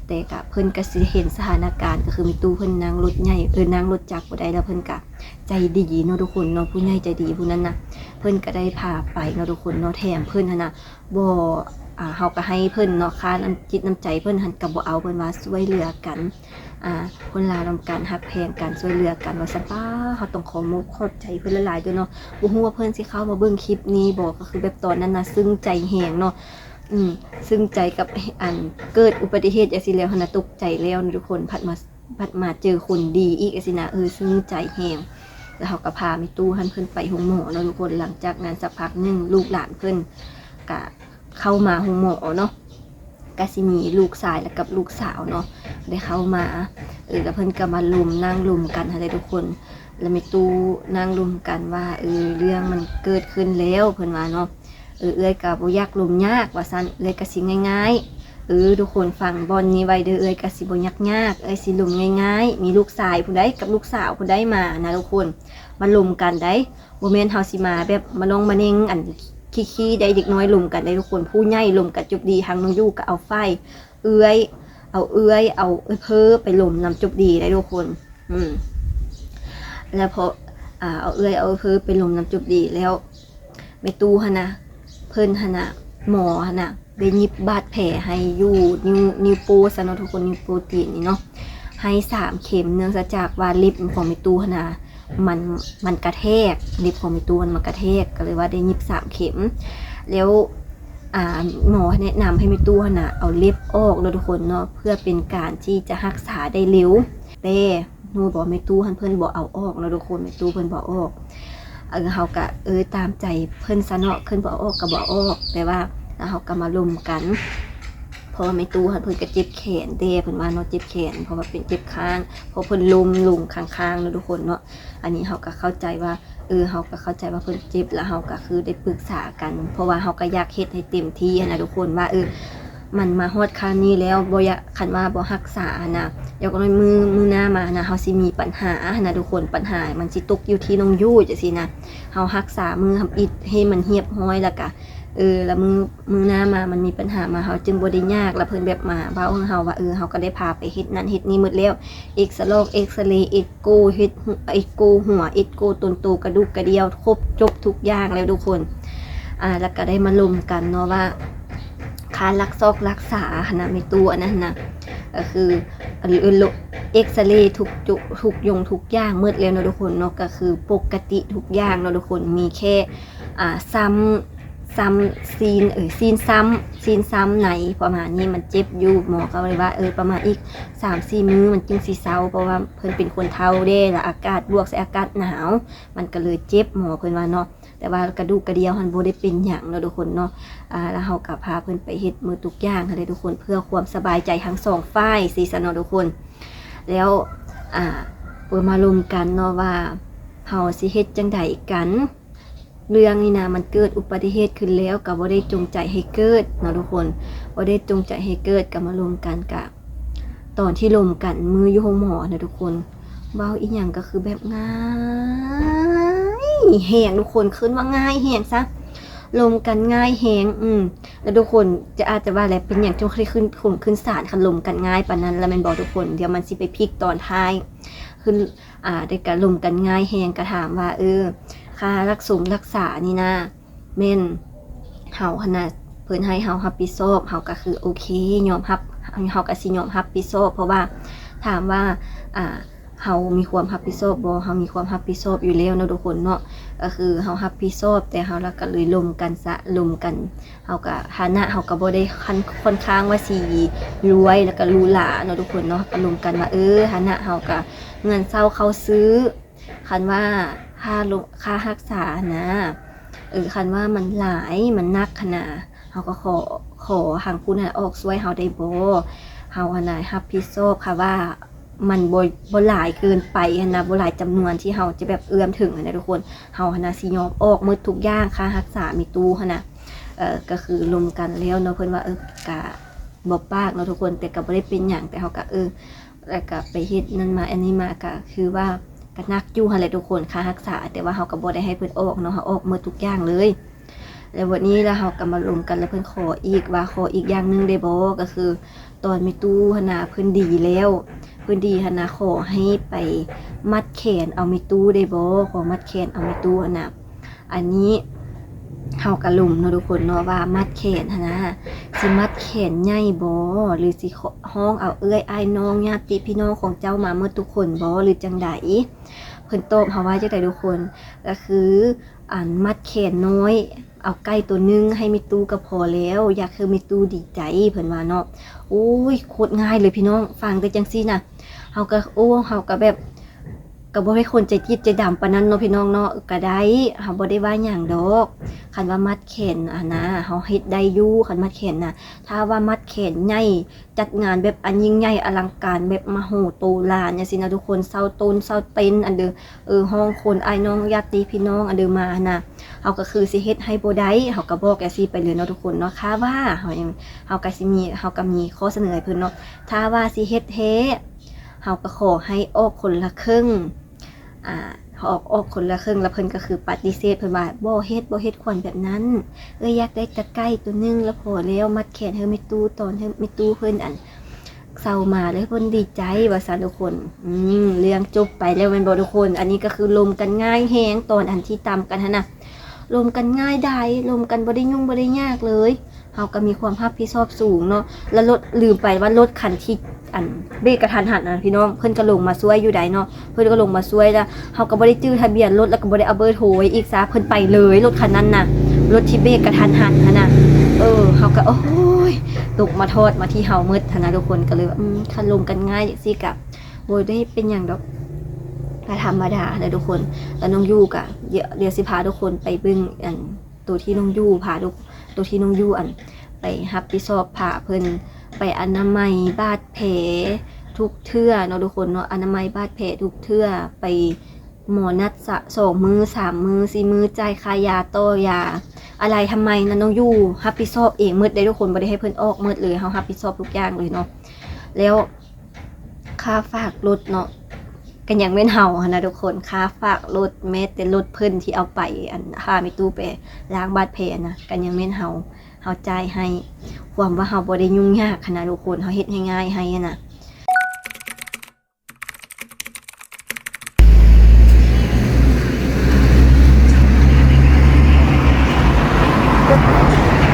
ແຕ່ກະເພິ່ນກະຊິເຫັນສະຖານະການ ກໍຄືແມ່ຕູ້ເພິ່ນນັ່ງລົດໃຫຍ່ ເອີ ນັ່ງລົດຈັກບໍ່ໄດ້ ແລ້ວເພິ່ນກະໃຈດີເນາະທຸກຄົນເນາະ, ຜູ້ໃຫຍ່ໃຈດີຜູ້ນັ້ນນະ ເພິ່ນກະໄດ້ພາໄປເນາະທຸກຄົນເນາະ. ແຖມເພິ່ນຫັ້ນນະ ບໍ່ ອ່າ ເຮົາກະໃຫ້ເພິ່ນເນາະ, ຄ່ານ້ຳຈິດນ້ຳໃຈເພິ່ນຫັ້ນກະບໍ່ເອົາ, ເພິ່ນວ່າຊ່ວຍເຫຼືອກັນ ອ່າ ຄົນລາວນຳກັນ ຮັກແພງກັນ ຊ່ວຍເຫຼືອກັນ ວ່າຊັ້ນ. ປ້າ ເຮົາຕ້ອງຂໍມົກຂອບໃຈເພິ່ນຫຼາຍໆເດີເນາະ, ບໍ່ຮູ້ວ່າເພິ່ນຊິເຂົ້າມາເບິ່ງຄລິບນີ້ບໍ່? ກໍຄືແບບຕອນນັ້ນນະ ຊຶ້ງໃຈແຮງເນາະ. ອືມ ຊຶ້ງໃຈກັບ ອັນ ເກີດອຸບັດຕິເຫດຈັ່ງຊີ້ແລ້ວຫັ້ນນະ ຕົກໃຈແລ້ວນະທຸກຄົນ, ພັດມາ ພັດມາເຈີຄົນດີອີກຈັ່ງຊີ້ນະ, ເອີ ຊຶ້ງໃຈແຮງ. ແລ້ວເຮົາກໍພາແມ່ຕູ້ຫັ້ນເພິ່ນໄປໂຮງໝໍເນາະທຸກຄົນ. ຫຼັງຈາກນັ້ນສັກພັກໜຶ່ງ ລູກຫຼານເພິ່ນກະເຂົ້າມາໂຮງໝໍເນາະ, ກະຊິມີລູກຊາຍ ແລ້ວກັບລູກສາວເນາະ ໄດ້ເຂົ້າມາ. ເອີ ແລ້ວເພິ່ນກໍມາລົມ ນັ່ງລົມກັນຫັ້ນແຫຼະທຸກຄົນ. ແລ້ວແມ່ຕູ້ນັ່ງລົມກັນວ່າ ເອີ ເລື່ອງມັນເກີດຂຶ້ນແລ້ວ ເພິ່ນວ່າເນາະ, ເອີ ເອື້ອຍກໍບໍ່ຢາກລົມຍາກວ່າຊັ້ນ, ເອື້ອຍກໍຊິງ່າຍໆ. ເອີ ທຸກຄົນຟັງບ່ອນນີ້ໄວ້ເດີ, ເອື້ອຍກໍຊິບໍ່ຍາກໆ, ເອື້ອຍຊິລົມງ່າຍໆ. ມີລູກຊາຍຜູ້ໃດກັບລູກສາວຜູ້ໃດມານະທຸກຄົນ, ມາລົມກັນໄດ໋. ບໍ່ແມ່ນເຮົາຊິມາແບບມານ້ອງມາເນັ່ງ ອັນ ຂີ້ໆ ໄດ໋, ເດັກນ້ອຍລົມກັນໄດ໋ທຸກຄົນ, ຜູ້ໃຫຍ່ລົມກັນຈົບດີ. ທາງນ້ອງຢູ່ກໍເອົາຝ່າຍເອື້ອຍ ເອົາເອື້ອຍ ເອົາເອື້ອຍເພີໄປລົມນຳຈົບດີໄດ໋ທຸກຄົນ. ອືມ ແລ້ວພໍ ອ່າ ເອົາເອື້ອຍເອົາເພີໄປລົມນຳຈົບດີແລ້ວ ແມ່ຕູ້ຫັ້ນນະ ເພິ່ນຫັ້ນນະ ໝໍຫັ້ນນະ ໄດ້ຫຍິບບາດແຜໃຫ້ຢູ່ນິ້ວ ນິ້ວໂປ້ຊັ້ນເນາະທຸກຄົນ, ນິ້ວໂປ້ຕີນນີ້ເນາະ ໃຫ້ສາມເຂັມ. ເນື່ອງຈາກວ່າເລັບຂອງແມ່ຕູ້ຫັ້ນນະ ມັນ ມັນກະແທກ, ເລັບຂອງແມ່ຕູ້ມັນ ມັນກະແທກ, ກໍເລີຍວ່າໄດ້ຫຍິບສາມເຂັມ. ແລ້ວ ອ່າ ໝໍແນະນຳໃຫ້ແມ່ຕູ້ຫັ້ນນະ ເອົາເລັບອອກເນາະທຸກຄົນເນາະ, ເພື່ອເປັນການທີ່ຈະຮັກສາໄດ້ເລັວ. ແຕ່ຮູ້ບໍ່ ແມ່ຕູ້ຫັ້ນເພິ່ນບໍ່ເອົາອອກເນາະທຸກຄົນ, ແມ່ຕູ້ເພິ່ນບໍ່ເອົາອອກ. ເອີ ເຮົາກະ ເອີ ຕາມໃຈເພິ່ນຊະເນາະ, ເພິ່ນບໍ່ເອົາອອກກໍບໍ່ເອົາອອກ, ແຕ່ວ່າ ແລ້ວເຮົາກໍມາລົມກັນ ເພາະວ່າແມ່ຕູ້ຫັ້ນເພິ່ນກໍເຈັບແຂນແດ່ ເພິ່ນວ່າເນາະ, ເຈັບແຂນ ເພາະວ່າເປັນເຈັບຂ້າງ ເພາະເພິ່ນລົ້ມລົງຂ້າງໆເນາະທຸກຄົນເນາະ. ອັນນີ້ເຮົາກໍເຂົ້າໃຈວ່າ ເອີ ເຮົາກໍເຂົ້າໃຈວ່າເພິ່ນເຈັບ, ແລ້ວເຮົາກໍຄືໄດ້ປຶກສາກັນ ເພາະວ່າເຮົາກໍຢາກເຮັດໃຫ້ເຕັມທີ່ຫັ້ນນະທຸກຄົນ ວ່າ ເອີ ມັນມາຮອດຂັ້ນນີ້ແລ້ວ ບໍ່ຢາກ ຄັນວ່າບໍ່ຮັກສາຫັ້ນນະ ຢ່າງນ້ອຍມື້ ມື້ໜ້າມາຫັ້ນນະ ເຮົາຊິມີປັນຫາຫັ້ນນະທຸກຄົນ, ປັນຫາມັນຊິຕົກຢູ່ທີ່ນ້ອງຢູ່ຈັ່ງຊີ້ນະ. ເຮົາຮັກສາມື້ທຳອິດໃຫ້ມັນຮຽບຮ້ອຍ ແລ້ວກະ ເອີ ລະມື້ ມື້ໜ້າມາມັນມີປັນຫາມາ ເຮົາຈຶ່ງບໍ່ໄດ້ຍາກ. ລະເພິ່ນແບບມາເວົ້າໃຫ້ເຮົາວ່າ ເອີ ເຮົາກໍໄດ້ພາໄປເຮັດນັ້ນເຮັດນີ້ໝົດແລ້ວ, ເອັກສະລອກ ເອັກສະເຣ ເອັກໂກ ເຮັດ ເອັກໂກຫົວ ເອັກໂກຕົນໂຕ ກະດູກກະດຽວ ຄົບຈົບທຸກຢ່າງແລ້ວທຸກຄົນ. ອ່າ ແລ້ວກໍໄດ້ມາລົມກັນເນາະວ່າ ຄ່າລັກຊອກລັກສາຫັ້ນນະ ແມ່ຕູ້ອັນນັ້ນນະ ກໍຄື ອັນ ເອີ ໂລ ເອັກສະເຣທຸກຈຸ ທຸກຢ່ອງທຸກຢ່າງໝົດແລ້ວເນາະທຸກຄົນເນາະ, ກໍຄືປົກກະຕິທຸກຢ່າງເນາະທຸກຄົນ. ມີແຄ່ ອ່າ ຊ້ຳ ຊ້ຳຊີ້ນ ເອີ ຊີ້ນຊ້ຳ ຊີ້ນຊ້ຳໃນປະມານນີ້ ມັນເຈັບຢູ່. ໝໍກໍເລີຍວ່າ ເອີ ປະມານອີກສາມສີ່ມື້ມັນຈຶ່ງຊິເຊົາ ເພາະວ່າເພິ່ນເປັນຄົນເຖົ້າແດ່ ລະອາກາດບວກໃສ່ອາກາດໜາວ ມັນກໍເລີຍເຈັບ ໝໍເພິ່ນວ່າເນາະ. ແຕ່ວ່າກະດູກກະດຽວຫັ້ນບໍ່ໄດ້ເປັນຫຍັງເນາະທຸກຄົນເນາະ. ອ່າ ແລ້ວເຮົາກໍພາເພິ່ນໄປເຮັດໝົດທຸກຢ່າງຫັ້ນແຫຼະທຸກຄົນ ເພື່ອຄວາມສະບາຍໃຈທັງສອງຝ່າຍຊີ້ຊັ້ນເນາະທຸກຄົນ. ແລ້ວ ອ່າ ເພິ່ນມາລົມກັນເນາະວ່າ ເຮົາຊິເຮັດຈັ່ງໃດກັນ. ເລື່ອງນີ້ນະ ມັນເກີດອຸປະຕິເຫດຂຶ້ນແລ້ວ ກໍບໍ່ໄດ້ຈົງໃຈໃຫ້ເກີດເນາະທຸກຄົນ, ບໍ່ໄດ້ຈົງໃຈໃຫ້ເກີດ. ກໍມາລົມກັນ ກະຕອນທີ່ລົມກັນມື້ຢູ່ໂຮງໝໍນະທຸກຄົນ ເວົ້າອີ່ຫຍັງກໍຄືແບບງ່າຍແຮງທຸກຄົນ, ຂຶ້ນວ່າງ່າຍແຮງຊະ, ລົມກັນງ່າຍແຮງ. ອືມ ແລ້ວທຸກຄົນຈະ ອາດຈະວ່າແຫຼະ ເປັນຫຍັງຈຶ່ງໄດ້ຂຶ້ນຂົງຂຶ້ນສານ ຄັນລົມກັນງ່າຍປານນັ້ນລະແມ່ນບໍ່ທຸກຄົນ? ດຽວມັນຊິໄປພິກຕອນທ້າຍ. ຂຶ້ນ ອ່າ ໄດ້ກະລົມກັນງ່າຍແຮງ ກະຖາມວ່າ ເອີ ຄ່າລັກສົມລັກສານີ້ນະ ແມ່ນເຮົາຫັ້ນນະ ເພິ່ນໃຫ້ເຮົາຮັບຜິດຊອບ ເຮົາກໍຄືໂອເຄ ຍອມຮັບ ເຮົາກໍຊິຍອມຮັບຜິດຊອບ. ເພາະວ່າຖາມວ່າ ອ່າ ເຮົາມີຄວາມຮັບຜິດຊອບບໍ່? ເຮົາມີຄວາມຮັບຜິດຊອບຢູ່ແລ້ວເນາະທຸກຄົນເນາະ, ກໍຄືເຮົາຮັບຜິດຊອບ ແຕ່ເຮົາລະກໍເລີຍລົມກັນຊະ ລົມກັນ. ເຮົາກໍ ຖານະເຮົາກໍບໍ່ໄດ້ ຄັນ ຄ່ອນຂ້າງວ່າຊິລວຍ ແລ້ວກໍຫຼູຫຼາເນາະທຸກຄົນເນາະ, ກໍລົມກັນວ່າ ເອີ ຖານະເຮົາກໍເຮືອນເຊົ່າເຂົ້າຊື້ ຄັນວ່າຄ່າລົງ ຄ່າຮັກສານະ ເອີ ຄັນວ່າມັນຫຼາຍ ມັນໜັກຫັ້ນນະ ເຮົາກໍຂໍ ຂໍທາງຜູ້ນັ້ນອອກຊ່ວຍເຮົາໄດ້ບໍ່? ເຮົາຫັ້ນນະຮັບຜິດຊອບ ຄັນວ່າມັນບໍ່ ບໍ່ຫຼາຍເກີນໄປຫັ້ນນະ ບໍ່ຫຼາຍຈຳນວນທີ່ເຮົາຈະແບບເອື້ອມເຖິງຫັ້ນນະທຸກຄົນ, ເຮົາຫັ້ນນະຊິຍອມອອກໝົດທຸກຢ່າງ ຄ່າຮັກສາແມ່ຕູ້ຫັ້ນນະ. ເອີ ກໍຄືລົມກັນແລ້ວເນາະ ເພິ່ນວ່າ ເອີ ກະບໍ່ປາກເນາະທຸກຄົນ ແຕ່ກໍບໍ່ໄດ້ເປັນຫຍັງ ແຕ່ເຮົາກໍ ເອີ ແລ້ວກໍໄປເຮັດນັ້ນມາ ອັນນີ້ມາ ກໍຄືວ່າກໍໜັກຢູ່ຫັ້ນແຫຼະທຸກຄົນ ຄ່າຮັກສາ, ແຕ່ວ່າເຮົາກໍບໍ່ໄດ້ໃຫ້ເພິ່ນອອກເນາະ ເຮົາອອກໝົດທຸກຢ່າງເລີຍ. ແລ້ວບັດນີ້ລະເຮົາກໍມາລົມກັນ ແລ້ວເພິ່ນຂໍອີກວ່າ ຂໍອີກຢ່າງໜຶ່ງໄດ້ບໍ່? ກໍຄືຕອນແມ່ຕູ້ຫັ້ນນະເພິ່ນດີແລ້ວ ເພິ່ນດີຫັ້ນນະ ຂໍໃຫ້ໄປມັດແຂນເອົາແມ່ຕູ້ໄດ້ບໍ່? ຂໍມັດແຂນເອົາແມ່ຕູ້ຫັ້ນນະ. ອັນນີ້ເຮົາກະລົມເນາະທຸກຄົນເນາະ ວ່າມັດແຂນຫັ້ນນະ ຊິມັດແຂນໃຫຍ່ບໍ່ ຫຼືຊິຮ້ອງເອົາເອື້ອຍອ້າຍນ້ອງຍາດຕິພີ່ນ້ອງຂອງເຈົ້າມາໝົດທຸກຄົນບໍ່ ຫຼືຈັ່ງໃດ? ເພິ່ນຕອບເຮົາວ່າຈັ່ງໃດທຸກຄົນ? ກະຄື ອັນ ມັດແຂນນ້ອຍ ເອົາໄກ່ໂຕໜຶ່ງໃຫ້ແມ່ຕູ້ກະພໍແລ້ວ ຢາກໃຫ້ແມ່ຕູ້ດີໃຈ ເພິ່ນວ່າເນາະ. ໂອ້ຍ ໂຄດງ່າຍເລີຍພີ່ນ້ອງ ຟັງແຕ່ຈັ່ງຊີ້ນະ ເຮົາກະ ໂອ້ ເຮົາກະແບບ ກະບໍ່ແມ່ນຄົນໃຈຈິດໃຈດຳປານນັ້ນເນາະພີ່ນ້ອງເນາະ. ກະໄດ້ ເຮົາບໍ່ໄດ້ວ່າຫຍັງດອກ ຄັນວ່າມັດແຂນຫັ້ນນະ ເຮົາເຮັດໄດ້ຢູ່ ຄັນມັດແຂນນະ. ຖ້າວ່າມັດແຂນໃຫຍ່ ຈັດງານແບບອັນຍິ່ງໃຫຍ່ອະລັງການ ແບບມະໂຫໂຕລານຈັ່ງຊີ້ນະທຸກຄົນ ເຊົ່າໂຕນເຊົ່າເຕັນ ອັນເດີ ເອີ ຮ້ອງຄົນອ້າຍນ້ອງຍາດຕິພີ່ນ້ອງ ອັນເດີ ມາຫັ້ນນະ ເຮົາກໍຄືຊິເຮັດໃຫ້ບໍ່ໄດ້ ເຮົາກໍບອກຈັ່ງຊີ້ໄປເລີຍເນາະທຸກຄົນເນາະ. ຖ້າວ່າເຮົາຍັງ ເຮົາກໍຊິມີ ເຮົາກໍມີຂໍ້ສະເໜີໃຫ້ເພິ່ນເນາະ. ຖ້າວ່າຊິເຮັດແທ້ ເຮົາກໍຂໍໃຫ້ອອກຄົນລະເຄິ່ງ ອາ ອອກ ອອກຄົນລະເຄິ່ງ ລະເພິ່ນກໍຄືປະຕິເສດ ເພິ່ນວ່າ ບໍ່ເຮັດ ບໍ່ເຮັດຂວັນແບບນັ້ນ ເອື້ອຍຢາກໄດ້ຕະໄກ່ໂຕໜຶ່ງລະພໍແລ້ວ ມັດແຂນໃຫ້ແມ່ຕູ້ ຕອນໃຫ້ແມ່ຕູ້ເພິ່ນ ອັນ ເຊົາມາ ແລ້ວເພິ່ນດີໃຈວ່າຊັ້ນທຸກຄົນ. ອືມ ເລື່ອງຈົບໄປແລ້ວແມ່ນບໍ່ທຸກຄົນ? ອັນນີ້ກໍຄືລົມກັນງ່າຍແຮງ ຕອນອັນທີ່ຕຳກັນຫັ້ນນະ ລົມກັນງ່າຍດາຍ ລົມກັນບໍ່ໄດ້ຫຍຸ້ງບໍ່ໄດ້ຍາກເລີຍ. ເຮົາກໍມີຄວາມຮັບຜິດຊອບສູງເນາະ ແລ້ວລົດ ລືມໄປວ່າລົດຄັນທີ່ ອັນ ເບຣກກະທັນຫັນນະພີ່ນ້ອງ ເພິ່ນກໍລົງມາຊ່ວຍຢູ່ໃດເນາະ ເພິ່ນກໍລົງມາຊ່ວຍ ແລ້ວເຮົາກໍບໍ່ໄດ້ຈື່ທະບຽນລົດ ແລ້ວກໍບໍ່ໄດ້ເອົາເບີໂທໄວ້ອີກຊະ ເພິ່ນໄປເລີຍ ລົດຄັນນັ້ນນະ ລົດທີ່ເບຣກກະທັນຫັນຫັ້ນນະ. ເອີ ເຮົາກໍ ໂອ້ຍ ຕົກມາທອດມາທີ່ເຮົາໝົດຫັ້ນນະທຸກຄົນ. ກໍເລີຍວ່າ ອືມ ຄັນລົມກັນງ່າຍຈັ່ງຊີ້ກະບໍ່ໄດ້ເປັນຫຍັງດອກ ກະທຳມະດາແຫຼະທຸກຄົນ. ແລ້ວນ້ອງຢູ່ກະ ດຽວ ດຽວຊິພາທຸກຄົນໄປເບິ່ງ ອັນ ໂຕທີ່ນ້ອງຢູ່ ພາທຸກ ໂຕທີ່ນ້ອງຢູ່ ອັນ ໄປຮັບຜິດຊອບ ພາເພິ່ນໄປອະນາໄມບາດແຜທຸກເທື່ອເນາະທຸກຄົນເນາະ ອະນາໄມບາດແຜທຸກເທື່ອ ໄປໝໍນັດສະ ສອງມື້ ສາມມື້ ສີ່ມື້ ຈ່າຍຄ່າຢາ ຕໍ່ຢາ ອາໄລທຳໄມນະ ນ້ອງຢູ່ຮັບຜິດຊອບເອງໝົດເດ້ທຸກຄົນ ບໍ່ໄດ້ໃຫ້ເພິ່ນອອກໝົດເລີຍ ເຮົາຮັບຜິດຊອບທຸກຢ່າງເລີຍເນາະ. ແລ້ວຄ່າຝາກລົດເນາະ ກໍຍັງແມ່ນເຮົາຫັ້ນນະທຸກຄົນ ຄ່າຝາກລົດ ແມ້ແຕ່ລົດເພິ່ນທີ່ເອົາໄປ ອັນ ພາແມ່ຕູ້ໄປລ້າງບາດແຜນະ ກໍຍັງແມ່ນເຮົາ ເຮົາຈ່າຍໃຫ້ ຄວາມວ່າເຮົາບໍ່ໄດ້ຫຍຸ້ງຍາກຫັ້ນນະທຸກຄົນ ເຮົາເຮັດໃຫ້ງ່າຍໃຫ້ຫັ້ນນະ.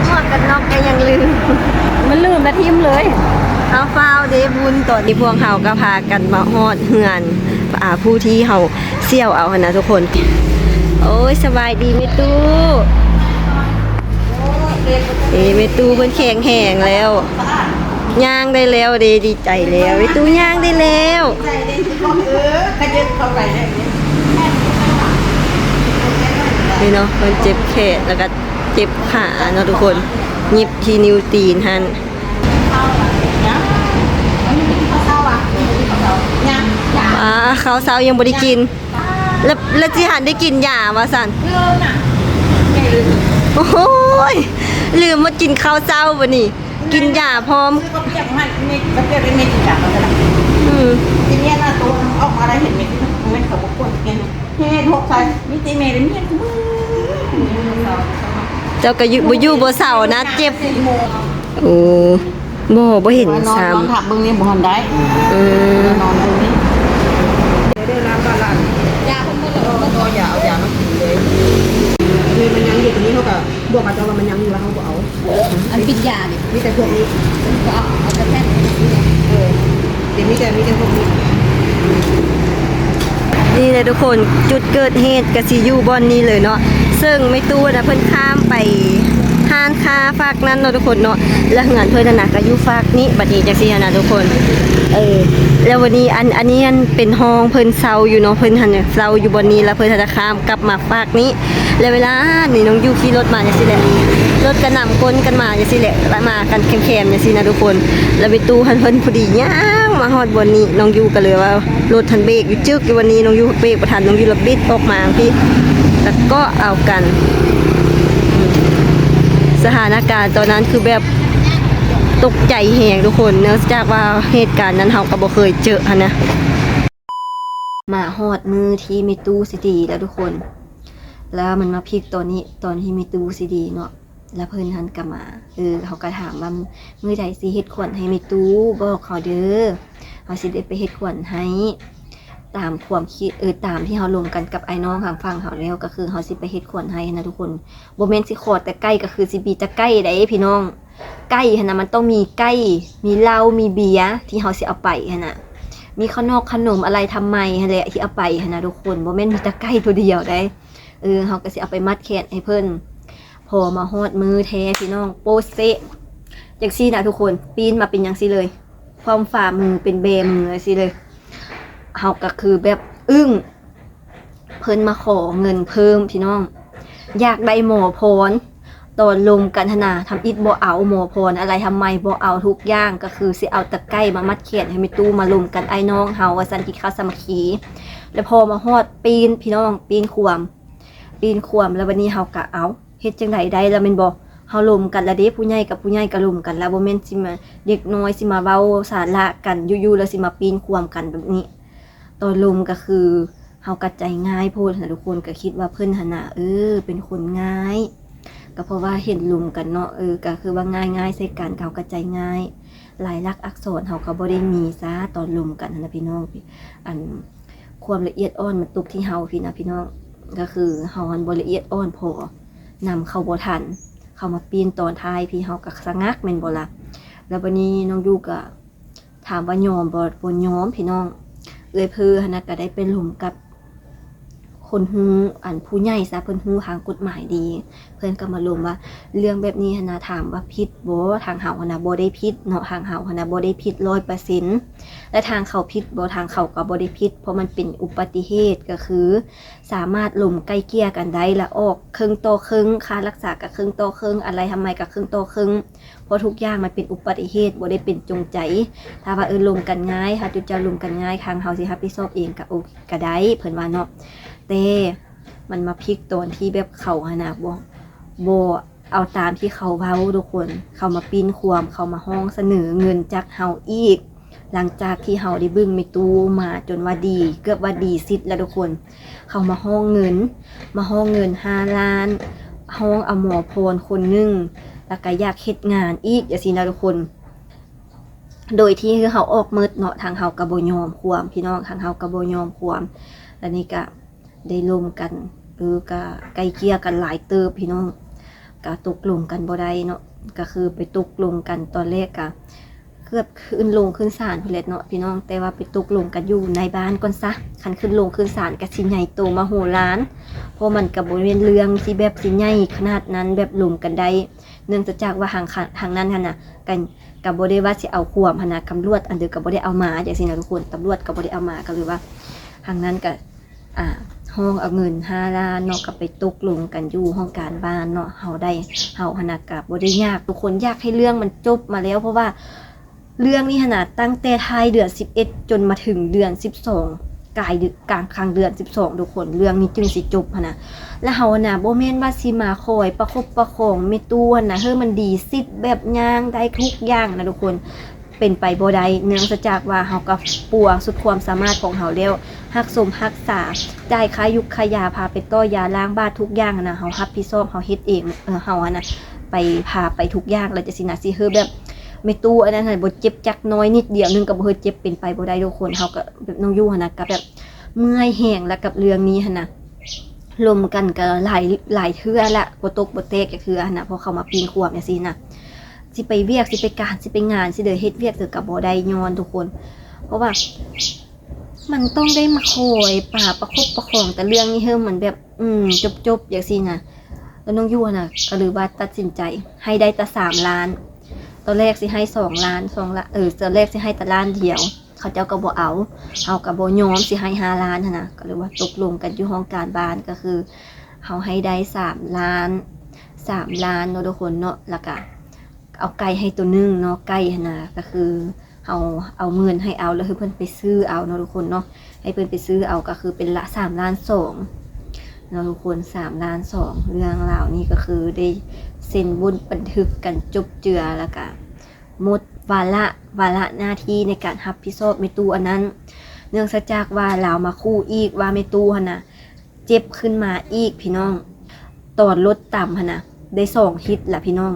ໝວກກັນນັອກກໍຍັງລືມ ມັນລືມແລ້ວຖິ້ມເລີຍ. ເຮົາຟ້າວເດ້ບຸນ ຕອນນີ້ພວກເຮົາກໍພາກັນມາຮອດເຮືອນ ອ່າ ຜູ້ທີ່ເຮົາສ່ຽວເອົາຫັ້ນນະທຸກຄົນ. ໂອ້ຍ ສະບາຍດີແມ່ຕູ້. ເອີ ແມ່ຕູ້ເພິ່ນແຂງແຮງແລ້ວ ຍ່າງໄດ້ແລ້ວເດ້ ດີໃຈແລ້ວ ແມ່ຕູ້ຍ່າງໄດ້ແລ້ວ. ນີ້ເນາະ ເພິ່ນເຈັບແຂນ ແລ້ວກໍເຈັບຂາເນາະທຸກຄົນ ຫຍິບທີ່ນິ້ວຕີນຫັ້ນ. ອ່າ ເຂົ້າເຊົ້າຍັງບໍ່ໄດ້ກິນ ແລ້ວ ແລ້ວຊິຫັນໄດ້ກິນຢາວ່າຊັ້ນ. ໂອ້ຍ ລືມໝົດ ກິນເຂົ້າເຊົ້າບັດນີ້ ກິນຢາພ້ອມ. ຊື້ເຂົ້າປຽກໃຫ້ແມ່ ເຂົ້າປຽກໃຫ້ແມ່ກິນຢາກ່ອນກໍໄດ້. ອືມ ທີນີ້ນະ ໂຕອອກມາໄດ້ເຫັນແມ່ກິນ ແມ່ເຂົາບໍ່ກວນກິນ ເຮັດຫົກໃສ່ ມີແຕ່ແມ່ໄດ້ເມຍ ເຈົ້າກໍຢູ່ ບໍ່ຢູ່ບໍ່ເຊົານະ ເຈັບ. ໂອ້ ບໍ່ ບໍ່ເຫັນຊ້ຳ ນອນ ນອນທັບເບິ່ງນີ້ບໍ່ທັນໄດ້. ອືມ ນອນເບິ່ງນີ້ ເດີ ເດີ ລ້າງບາດລ້າງ ຢາເພິ່ນໝົດແລ້ວ ບໍ່ຢາ ເອົາຢາມາກິນເລີຍ. ເອີ ມັນຍັງຢູ່ຕົວນີ້ ເຮົາກໍບອກເຂົາເຈົ້າວ່າມັນຍັງຢູ່ ແລ້ວເຮົາບໍ່ເອົາ. ອັນປິດຢານີ້ ມີແຕ່ພວກນີ້ ກໍເອົາ ເອົາແຕ່ແຜ່ນນີ້. ເອີ ດຽວມີແຕ່ ມີແຕ່ພວກນີ້. ນີ້ແຫຼະທຸກຄົນ ຈຸດເກີດເຫດກໍຊິຢູ່ບ່ອນນີ້ເລີຍເນາະ ເຊິ່ງແມ່ຕູ້ນະ ເພິ່ນຂ້າມໄປຮ້ານຄ້າຟາກນັ້ນເນາະທຸກຄົນເນາະ ແລ້ວເຮືອນເພິ່ນຫັ້ນນະ ກໍຢູ່ຟາກນີ້ ບັດນີ້ຈັ່ງຊີ້ຫັ້ນນະທຸກຄົນ. ເອີ ແລ້ວວັນນີ້ ອັນ ອັນນີ້ຫັ້ນເປັນຫ້ອງເພິ່ນເຊົ່າຢູ່ເນາະ ເພິ່ນຫັ້ນເຊົ່າຢູ່ບ່ອນນີ້ ແລ້ວເພິ່ນຫັ້ນຈະຂ້າມກັບມາຟາກນີ້ ແລ້ວເວລານີ້ນ້ອງຢູ່ຂີ່ລົດມາຈັ່ງຊີ້ແຫຼະ ລົດກໍນຳກົ້ນກັນມາຈັ່ງຊີ້ແຫຼະ ແລ້ວມາກັນແຄມໆຈັ່ງຊີ້ນະທຸກຄົນ. ແລ້ວແມ່ຕູ້ຫັ້ນເພິ່ນພໍດີຍ່າງມາຮອດບ່ອນນີ້ ນ້ອງຢູ່ກໍເລີຍວ່າ ລົດຫັ້ນເບຣກຢູ່ຈຶກຢູ່ ວັນນີ້ນ້ອງຢູ່ເບຣກບໍ່ທັນ ນ້ອງຢູ່ລະບິດອອກມາພີ້ ແລ້ວກໍເອົາກັນ. ສະຖານະການຕອນນັ້ນຄືແບບຕົກໃຈແຮງທຸກຄົນ ເນື່ອງຈາກວ່າເຫດການນັ້ນເຮົາກໍບໍ່ເຄີຍເຈິຫັ້ນນະ. ມາຮອດມື້ທີ່ແມ່ຕູ້ຊິດີແລ້ວທຸກຄົນ ແລ້ວມັນມາພິກຕອນນີ້ ຕອນທີ່ແມ່ຕູ້ຊິດີເນາະ ແລ້ວເພິ່ນຫັ້ນກໍມາ ເອີ ເຮົາກໍຖາມວ່າ ມື້ໃດຊິເຮັດຂວັນໃຫ້ແມ່ຕູ້ ບອກເຮົາເດີ ເຮົາຊິໄດ້ໄປເຮັດຂວັນໃຫ້ ຕາມຄວາມຄິດ ເອີ ຕາມທີ່ເຮົາລົມກັນກັບອ້າຍນ້ອງທາງຝັ່ງເຮົາແລ້ວ ກໍຄືເຮົາຊິໄປເຮັດຂວັນໃຫ້ຫັ້ນນະທຸກຄົນ. ບໍ່ແມ່ນຊິຂໍແຕ່ໄກ່ ກໍຄືຊິມີແຕ່ໄກ່ໃດ໋ພີ່ນ້ອງ ໄກ່ຫັ້ນນະ ມັນຕ້ອງມີໄກ່ ມີເຫຼົ້າ ມີເບຍ ທີ່ເຮົາຊິເອົາໄປຫັ້ນນະ ມີຂະໜົມ ຂະໜົມອາໄລທຳໄມຫັ້ນແຫຼະ ທີ່ເອົາໄປຫັ້ນນະທຸກຄົນ ບໍ່ແມ່ນມີແຕ່ໄກ່ໂຕດຽວໃດ໋. ເອີ ເຮົາກໍຊິເອົາໄປມັດແຂນໃຫ້ເພິ່ນ. ພໍມາຮອດມື້ແທ້ພີ່ນ້ອງ ໂປະເຊະ ຈັ່ງຊີ້ນະທຸກຄົນ ປີ້ນມາເປັນຈັ່ງຊີ້ເລີຍ ພ້ອມຝ່າມືເປັນແບມືຈັ່ງຊີ້ເລີຍ. ເຮົາກໍຄືແບບອຶ້ງ ເພິ່ນມາຂໍເງິນເພີ່ມພີ່ນ້ອງ ຢາກໄດ້ໝໍພອນ ຕອນລົມກັນຫັ້ນນະ ທຳອິດບໍ່ເອົາໝໍພອນ ອາໄລທຳໄມບໍ່ເອົາ ທຸກຢ່າງກໍຄືຊິເອົາແຕ່ໄກ່ມາມັດແຂນໃຫ້ແມ່ຕູ້ ມາລົມກັນອ້າຍນ້ອງເຮົາວ່າຊັ້ນ ກິນຂ້າວສາມັກຄີ. ແລ້ວພໍມາຮອດປີ້ນພີ່ນ້ອງ ປີ້ນຄວາມ ປີນຂວາມ ແລ້ວບັດນີ້ເຮົາກໍ ເອົ້າ ເຮັດຈັ່ງໃດໄດ້ລະແມ່ນບໍ່? ເຮົາລົມກັນລະເດ້ ຜູ້ໃຫຍ່ກັບຜູ້ໃຫຍ່ກໍລົມກັນລະ ບໍ່ແມ່ນຊິມາ ເດັກນ້ອຍຊິມາເວົ້າສາລະກັນຢູ່ໆ ແລ້ວຊິມາປີນຂວາມກັນແບບນີ້. ຕອນລົມກໍຄືເຮົາກໍໃຈງ່າຍໂພດຫັ້ນນະທຸກຄົນ ກໍຄິດວ່າເພິ່ນຫັ້ນນະ ເອີ ເປັນຄົນງ່າຍ ກໍເພາະວ່າເຫັນລົມກັນເນາະ ເອີ ກໍຄືວ່າງ່າຍໆໃສ່ກັນ ເຮົາກໍໃຈງ່າຍ ລາຍລັກອັກສອນເຮົາກໍບໍ່ໄດ້ມີຊາ ຕອນລົມກັນຫັ້ນນະພີ່ນ້ອງ. ອັນ ຄວາມລະອຽດອ່ອນມັນຕົກທີ່ເຮົາພີ້ນະພີ່ນ້ອງ ກໍຄືເຮົາຫັ້ນບໍ່ລະອຽດອ່ອນພໍ ນຳເຂົາບໍ່ທັນ ເຂົາມາປີ້ນຕອນທ້າຍພີ້ ເຮົາກໍສະງັກແມ່ນບໍ່ລະ. ແລ້ວບັດນີ້ນ້ອງຢູ່ກໍ ຖາມວ່າຍອມບໍ່? ບໍ່ຍອມພີ່ນ້ອງ. ເອື້ອຍເພີຫັ້ນນະ ກໍໄດ້ໄປລົມກັບຄົນຮູ້ ອັນຜູ້ໃຫຍ່ຊະ ເພິ່ນຮູ້ທາງກົດໝາຍດີ ເພິ່ນກໍມາລົມວ່າ ເລື່ອງແບບນີ້ຫັ້ນນະ ຖາມວ່າຜິດບໍ່? ທາງເຮົາຫັ້ນນະບໍ່ໄດ້ຜິດເນາະ ທາງເຮົາຫັ້ນນະບໍ່ໄດ້ຜິດຮ້ອຍເປີເຊັນ ແລະ ທາງເຂົາຜິດບໍ່? ທາງເຂົາກໍບໍ່ໄດ້ຜິດ ເພາະມັນເປັນອຸບັດຕິເຫດ ກໍຄື ສາມາດລົມໄກ່ເກ່ຍກັນໄດ້ ລະອອກເຄິ່ງຕໍ່ເຄິ່ງ ຄ່າລັກສາກະເຄິ່ງຕໍ່ເຄິ່ງ ອາໄລອະນາໄມກະເຄິ່ງຕໍ່ເຄິ່ງ ເພາະທຸກຢ່າງມັນເປັນອຸບັດຕິເຫດ ບໍ່ໄດ້ເປັນຈົງໃຈ. ຖ້າວ່າ ເອີ ລົມກັນງ່າຍ ຖ້າຈຸເຈົ້າລົມກັນງ່າຍ ທາງເຮົາຊິຮັບຜິດຊອບເອງກະໂອ ກະໄດ້ ເພິ່ນວ່າເນາະ. ແຕ່ມັນມາພິກຕອນທີ່ແບບເຂົາຫັ້ນນະ ບໍ່ ບໍ່ ເອົາຕາມທີ່ເຂົາເວົ້າທຸກຄົນ ເຂົາມາປີ້ນຄວາມ ເຂົາມາຮ້ອງສະເໜີເງິນຈາກເຮົາອີກ ຫຼັງຈາກທີ່ເຮົາໄດ້ບຶ້ງແມ່ຕູ້ມາຈົນວ່າດີ ເກືອບວ່າດີສຸດແລ້ວທຸກຄົນ ເຂົາມາຮ້ອງເງິນ ມາຮ້ອງເງິນຫ້າລ້ານ ຮ້ອງເອົາໝໍພອນຄົນໜຶ່ງ ແລ້ວກະຢາກເຮັດງານອີກຈັ່ງຊີ້ນະທຸກຄົນ ໂດຍທີ່ເຮົາອອກໝົດເນາະ ທາງເຮົາກະບໍ່ຍອມຄວາມພີ່ນ້ອງ ທາງເຮົາກະບໍ່ຍອມຄວາມ ແລ້ວນີ້ກະ ໄດ້ລົມກັນ ເອີ ກະໄກ່ເກ່ຍກັນຫຼາຍເຕີບພີ່ນ້ອງ ກະຕົກລົງກັນບໍ່ໄດ້ເນາະ ກະຄືໄປຕົກລົງກັນຕອນແລກກະເກືອບຂຶ້ນລົງຂຶ້ນສານພຸ້ນແຫຼະເນາະພີ່ນ້ອງ ແຕ່ວ່າໄປຕົກລົງກັນຢູ່ໃນບ້ານກ່ອນຊະ ຄັນຂຶ້ນລົງຂຶ້ນສານກະຊິໃຫຍ່ໂຕມະໂຫລານ ເພາະມັນກະບໍ່ແມ່ນເລື່ອງທີ່ແບບຊິໃຫຍ່ຂະໜາດນັ້ນ ແບບລົມກັນໄດ້ ເນື່ອງຈາກວ່າທາງ ທາງນັ້ນຫັ້ນນະ ກະ ກະບໍ່ໄດ້ວ່າຊິເອົາຄວາມຫັ້ນນະ ຕຳຫຼວດອັນເດີກະບໍ່ໄດ້ເອົາມາຈັ່ງຊີ້ນະທຸກຄົນ ຕຳຫຼວດກະບໍ່ໄດ້ເອົາມາ ກະເລີຍວ່າທາງນັ້ນກະ ອ່າ ຮ້ອງເອົາເງິນຫ້າລ້ານເນາະ ກະໄປຕົກລົງກັນຢູ່ຫ້ອງການບ້ານເນາະ ເຮົາໄດ້ ເຮົາຫັ້ນນະກະບໍ່ໄດ້ຍາກ ທຸກຄົນຢາກໃຫ້ເລື່ອງມັນຈົບມາແລ້ວ ເພາະວ່າເລື່ອງນີ້ຫັ້ນນະ ຕັ້ງແຕ່ທ້າຍເດືອນສິບເອັດ ຈົນມາເຖິງເດືອນສິບສອງ ກາຍເດືອນ ກາງ ກາງເດືອນສິບສອງ ທຸກຄົນ ເລື່ອງນີ້ຈຶ່ງຊິຈົບຫັ້ນນະ ແລະ ເຮົາຫັ້ນນະ ບໍ່ແມ່ນວ່າຊິມາຄອຍປະຄົບປະຄອງແມ່ຕູ້ຫັ້ນນະ ໃຫ້ມັນດີຊິດແບບຍ່າງໄດ້ທຸກຢ່າງນະທຸກຄົນ ເປັນໄປບໍ່ໄດ້ ເນື່ອງຈາກວ່າເຮົາກໍປົວສຸດຄວາມສາມາດຂອງເຮົາແລ້ວ ຮັກສົມຮັກສາ ຈ່າຍຄ່າຢູກຄ່າຢາ ພາໄປຕໍ່ຢາລ້າງບາດທຸກຢ່າງຫັ້ນນະ ເຮົາຮັບຜິດຊອບ ເຮົາເຮັດເອງ ເອີ ເຮົາຫັ້ນນະ ໄປພາໄປທຸກຢ່າງ ແລ້ວຈັ່ງຊີ້ນະ ຊິໃຫ້ແບບແມ່ຕູ້ອັນນັ້ນຫັ້ນບໍ່ເຈັບຈັກໜ້ອຍນິດດຽວໜຶ່ງກໍບໍ່ໃຫ້ເຈັບ ເປັນໄປບໍ່ໄດ້ທຸກຄົນ ເຮົາກໍແບບນ້ອງຢູ່ຫັ້ນນະ ກໍແບບເມື່ອຍແຮງລະກັບເລື່ອງນີ້ຫັ້ນນະ ລົມກັນກໍຫຼາຍ ຫຼາຍເທື່ອລະ ບໍ່ຕົກບໍ່ແຕກຈັກເທື່ອຫັ້ນນະ ເພາະເຂົາມາປີ້ນຄວາມຈັ່ງຊີ້ນະ ຊິໄປວຽກ ຊິໄປການ ຊິໄປງານ ຊິເດີເຮັດວຽກເດີກໍບໍ່ໄດ້ຍ້ອນທຸກຄົນ ເພາະວ່າມັນຕ້ອງໄດ້ມາຄອຍປາປະຄົບປະຄອງ ແຕ່ເລື່ອງນີ້ເຮີ້ ມັນແບບ ອືມ ຈົບໆ ຈັ່ງຊີ້ນະ ແລ້ວນ້ອງຢູ່ຫັ້ນນະ ກໍເລີຍວ່າຕັດສິນໃຈໃຫ້ໄດ້ແຕ່ສາມລ້ານ ຕອນແລກຊິໃຫ້ສອງລ້ານ ສອງລ້ານ ເອີ ຕອນແລກຊິໃຫ້ແຕ່ລ້ານດຽວ ເຂົາເຈົ້າກໍບໍ່ເອົາ ເຮົາກໍບໍ່ຍອມ ຊິໃຫ້ຫ້າລ້ານຫັ້ນນະ ກໍເລີຍວ່າຕົກລົງກັນຢູ່ຫ້ອງການບ້ານ ກໍຄືເຮົາໃຫ້ໄດ້ສາມລ້ານ ສາມລ້ານເນາະທຸກຄົນເນາະ ແລ້ວກະເອົາໄກ່ໃຫ້ໂຕໜຶ່ງເນາະ ໄກ່ຫັ້ນນະ ກໍຄືເຮົາເອົາເງິນໃຫ້ເອົາ ແລ້ວໃຫ້ເພິ່ນໄປຊື້ເອົາເນາະທຸກຄົນເນາະ ໃຫ້ເພິ່ນໄປຊື້ເອົາ ກໍຄືເປັນລະ ສາມລ້ານສອງເນາະທຸກຄົນ ສາມລ້ານສອງ ເລື່ອງລາວນີ້ກໍຄືໄດ້ເຊັນບົດບັນທຶກກັນຈົບເຈືອ ແລ້ວກະ ໝົດວາລະ ວາລະໜ້າທີ່ໃນການຮັບຜິດຊອບແມ່ຕູ້ອັນນັ້ນ ເນື່ອງຈາກວ່າລາວມາຂູ່ອີກວ່າແມ່ຕູ້ຫັ້ນນະ ເຈັບຂຶ້ນມາອີກພີ່ນ້ອງ ຕອນລົດຕຳຫັ້ນນະ ໄດ້ສອງທິດລະພີ່ນ້ອງ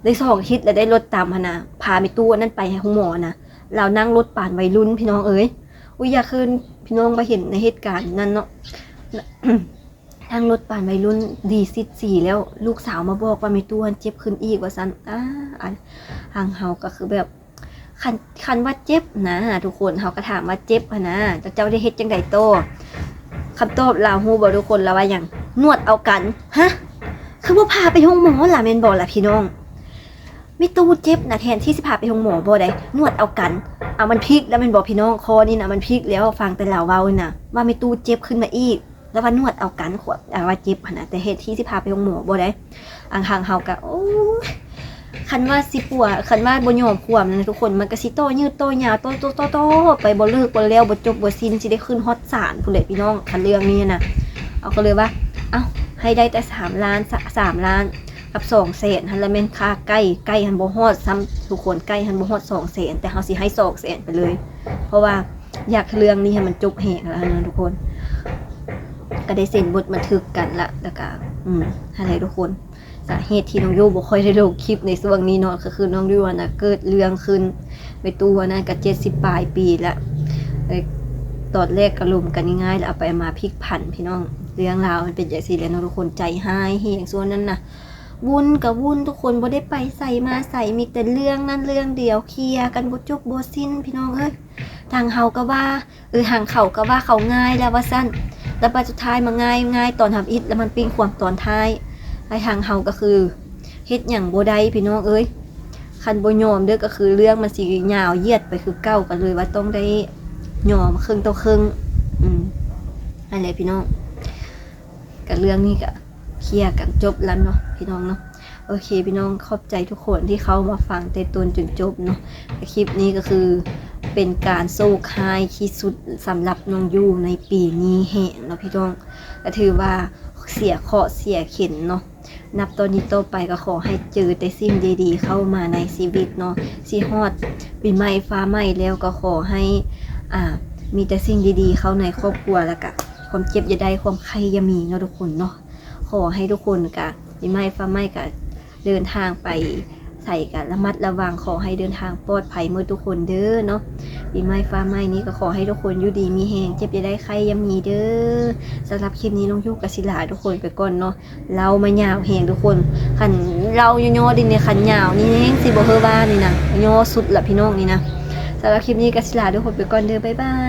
ໄດ້ສອງທິດລະ ໄດ້ລົດຕຳຫັ້ນນະ ພາແມ່ຕູ້ອັນນັ້ນໄປໂຮງໝໍນະ ລາວນັ່ງລົດປານໄວລຸ້ນພີ່ນ້ອງເອີຍ ອຸ້ຍ ຢາກເຊີນພີ່ນ້ອງມາເຫັນໃນເຫດການນັ້ນເນາະ. ທາງລົດປານໄວລຸ້ນດີຊິດສີແລ້ວ ລູກສາວມາບອກວ່າແມ່ຕູ້ຫັ້ນເຈັບຂຶ້ນອີກວ່າຊັ້ນ ອາ ອັນ ທາງເຮົາກໍຄືແບບ ຄັນ ຄັນວ່າເຈັບນະທຸກຄົນ ເຮົາກໍຖາມວ່າເຈັບຫັ້ນນະ ເຈົ້າ ເຈົ້າໄດ້ເຮັດຈັ່ງໃດຕໍ່? ຄຳຕອບລາວຮູ້ບໍ່ທຸກຄົນ? ລາວວ່າຫຍັງ? ນວດເອົາກັນ. ຮະ? ຄືບໍ່ພາໄປໂຮງໝໍລະ ແມ່ນບໍ່ລະພີ່ນ້ອງ? ແມ່ຕູ້ເຈັບນະ ແທນທີ່ຊິພາໄປໂຮງໝໍບໍ່ໄດ້ ນວດເອົາກັນ. ເອົາ ມັນພິກແລ້ວແມ່ນບໍ່ພີ່ນ້ອງ? ຂໍ້ນີ້ນະ ມັນພິກແລ້ວ ຟັງແຕ່ລາວເວົ້ານະ ວ່າແມ່ຕູ້ເຈັບຂຶ້ນມາອີກ. ລະວ່ານວດເອົາກັນ ຂວດ ອາ ວ່າເຈັບຫັ້ນນະ ແຕ່ເຮັດທີ່ຊິພາໄປໂຮງໝໍບໍ່ໄດ້. ອັນທາງເຮົາກະ ໂອ້ຍ ຄັນວ່າຊິປົວ ຄັນວ່າບໍ່ຍອມຄວາມນະທຸກຄົນ ມັນກະຊິຕໍ່ຍືດຕໍ່ຍາວ ຕໍ່ ຕໍ່ ຕໍ່ ຕໍ່ໄປບໍ່ເລີກບໍ່ແລ້ວ ບໍ່ຈົບບໍ່ສິ້ນ ຊິໄດ້ຂຶ້ນຮອດສານພຸ້ນແຫຼະພີ່ນ້ອງ ຄັນເລື່ອງນີ້ນະ. ເຮົາກໍເລີຍວ່າ ເອົ້າ ໃຫ້ໄດ້ແຕ່ສາມລ້ານ ສາມລ້ານກັບສອງແສນຫັ້ນລະແມ່ນຄ່າໄກ່. ໄກ່ຫັ້ນບໍ່ຮອດຊ້ຳທຸກຄົນ ໄກ່ຫັ້ນບໍ່ຮອດສອງແສນ ແຕ່ເຮົາຊິໃຫ້ສອງແສນໄປເລີຍ ເພາະວ່າຢາກເລື່ອງນີ້ໃຫ້ມັນຈົບແຮງແລ້ວນະທຸກຄົນ. ກໍໄດ້ເຊັນບົດບັນທຶກກັນລະ ແລ້ວກໍ ອືມ ຫັ້ນແຫຼະທຸກຄົນ. ສາເຫດທີ່ນ້ອງໂຢບໍ່ຄ່ອຍໄດ້ລົງຄລິບໃນຊ່ວງນີ້ເນາະ ກໍຄືນ້ອງໂຢຫັ້ນນະເກີດເລື່ອງຂຶ້ນ ແມ່ຕູ້ຫັ້ນນະກໍເຈັດສິບປາຍປີລະ. ເອີ ຕອນແລກກໍລົມກັນງ່າຍໆ ແລ້ວເອົາໄປເອົາມາພິກຜັນພີ່ນ້ອງ. ເລື່ອງລາວມັນເປັນຈັ່ງຊີ້ແຫຼະເນາະທຸກຄົນ ໃຈຮ້າຍແຮງຊ່ວງນັ້ນນະ. ວຸ່ນກໍວຸ່ນທຸກຄົນ ບໍ່ໄດ້ໄປໃສມາໃສ ມີແຕ່ເລື່ອງນັ້ນເລື່ອງດຽວ ເຄຍກັນບໍ່ຈົບບໍ່ສິ້ນພີ່ນ້ອງເອີຍ. ທາງເຮົາກໍວ່າ ເອີ ທາງເຂົາກໍວ່າເຂົາງ່າຍແລ້ວວ່າຊັ້ນ ແລ້ວບັດສຸດທ້າຍມາງ່າຍ ງ່າຍຕອນທຳອິດ ແລ້ວມັນປີ້ນຄວາມຕອນທ້າຍ. ແລະທາງເຮົາກໍຄືເຮັດຫຍັງບໍ່ໄດ້ພີ່ນ້ອງເອີຍ. ຄັນບໍ່ຍອມເດີ້ ກໍຄືເລື່ອງມັນຊິຍາວຢຽດໄປຄືເກົ່າ ກໍເລີຍວ່າຕ້ອງໄດ້ຍອມເຄິ່ງຕໍ່ເຄິ່ງ. ອືມ ຫັ້ນແຫຼະພີ່ນ້ອງ ກໍເລື່ອງນີ້ກໍເຄຍກັນຈົບແລ້ວເນາະພີ່ນ້ອງເນາະ. ໂອເຄພີ່ນ້ອງ ຂອບໃຈທຸກຄົນທີ່ເຂົ້າມາຟັງແຕ່ຕົ້ນຈົນຈົບເນາະ. ຄລິບນີ້ກໍຄືເປັນການໂຊກຮ້າຍທີ່ສຸດສຳລັບນ້ອງໂຢໃນປີນີ້ແຮງເນາະພີ່ນ້ອງ. ກໍຖືວ່າເສຍເຄາະເສຍເຂັນເນາະ. ນັບຕໍ່ນີ້ຕໍ່ໄປກໍຂໍໃຫ້ເຈີແຕ່ສິ່ງດີໆເຂົ້າມາໃນຊີວິດເນາະ. ຊິຮອດປີໃໝ່ຟ້າໃໝ່ແລ້ວກໍຂໍໃຫ້ ອ່າ ມີແຕ່ສິ່ງດີໆເຂົ້າໃນຄອບຄົວ ແລ້ວກະຄວາມເຈັບຢ່າໄດ້ ຄວາມໄຂ້ຢ່າມີເນາະທຸກຄົນເນາະ. ຂໍໃຫ້ທຸກຄົນກະ ປີໃໝ່ຟ້າໃໝ່ກະເດີນທາງໄປໃສກະລະມັດລະວັງ ຂໍໃຫ້ເດີນທາງປອດໄພໝົດທຸກຄົນເດີເນາະ. ປີໃໝ່ຟ້າໃໝ່ນີ້ກໍຂໍໃຫ້ທຸກຄົນຢູ່ດີມີແຮງ ເຈັບຢ່າໄດ້ໄຂ້ຢ່າມີເດີ. ສຳລັບຄລິບນີ້ນ້ອງໂຢກໍຊິລາທຸກຄົນໄປກ່ອນເນາະ. ເລົ່າມາຍາວແຮງທຸກຄົນ ຄັນເລົ່າຍໍໆເດນີ້ ຄັນຍາວນີ້ແຮງຊິບໍ່ເຮີວ່ານີ້ນະ ຍໍສຸດລະພີ່ນ້ອງນີ້ນະ. ສຳລັບຄລິບນີ້ກໍຊິລາທຸກຄົນໄປກ່ອນເດີ ບາຍບາຍ.